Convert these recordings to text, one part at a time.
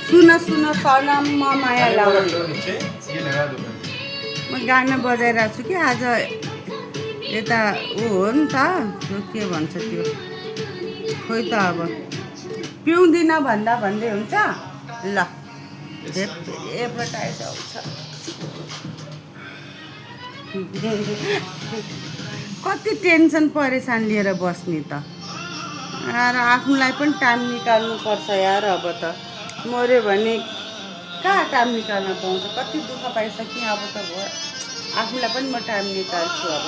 सुन सुन सनममा माया लाउने। म गाना बजाइरहेको छु कि आज यता ऊ हो नि त त्यो के भन्छ त्यो खोइ त अब पिउँदिन भन्दा भन्दै हुन्छ ल एडभर्टाइज आउँछ। कति टेन्सन परेशान लिएर बस्ने त यार आफ्नोलाई पनि टाइम निकाल्नुपर्छ यार। अब त मऱ्यो भने कहाँ टाइम निकाल्न पाउँछ। कति दुःख पाइसकेँ अब त भयो आफूलाई पनि म टाइम निकाल्छु। अब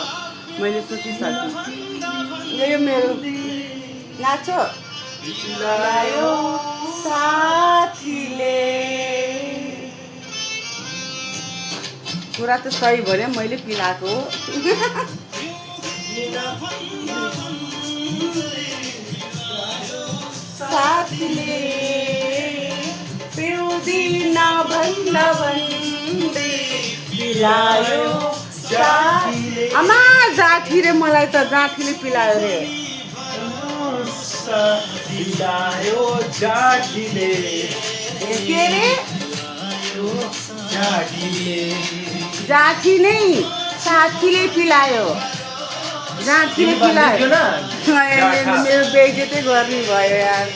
मैले सोचिसकेँ यो मेरो नाचो लायो साथीले कुरा त सही भन्यो मैले पिलाएको हो। साथीले पिउँदिन भन्दा भन्दै पिलायो आमा जाठीले मलाई त जाठीले पिलायो रे। के रे जाठी नै साथीले पिलायो जाठीले पिलायो। मेरो बेइज्जतै गर्ने भयो यार।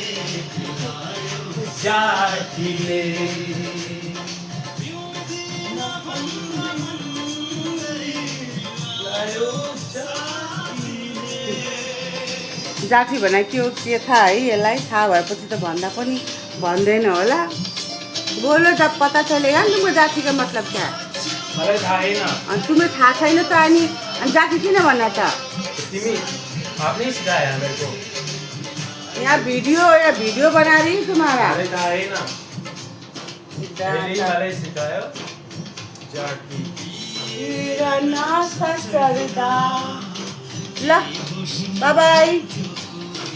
जाठी भने के हो के थाहा है यसलाई। थाहा भएपछि त भन्दा पनि भन्दैन होला। बोलो जब पता चलेगा नि तुमको जाति का मतलब क्या है। तुम्हें था छैन त अनि जाति किन भन्ना त। आपने सिखाया मेरे को। यहाँ वीडियो बना रही तुम्हारा। अरे था ही ना। मैंने सिखाया जाति। ल बाय बाय।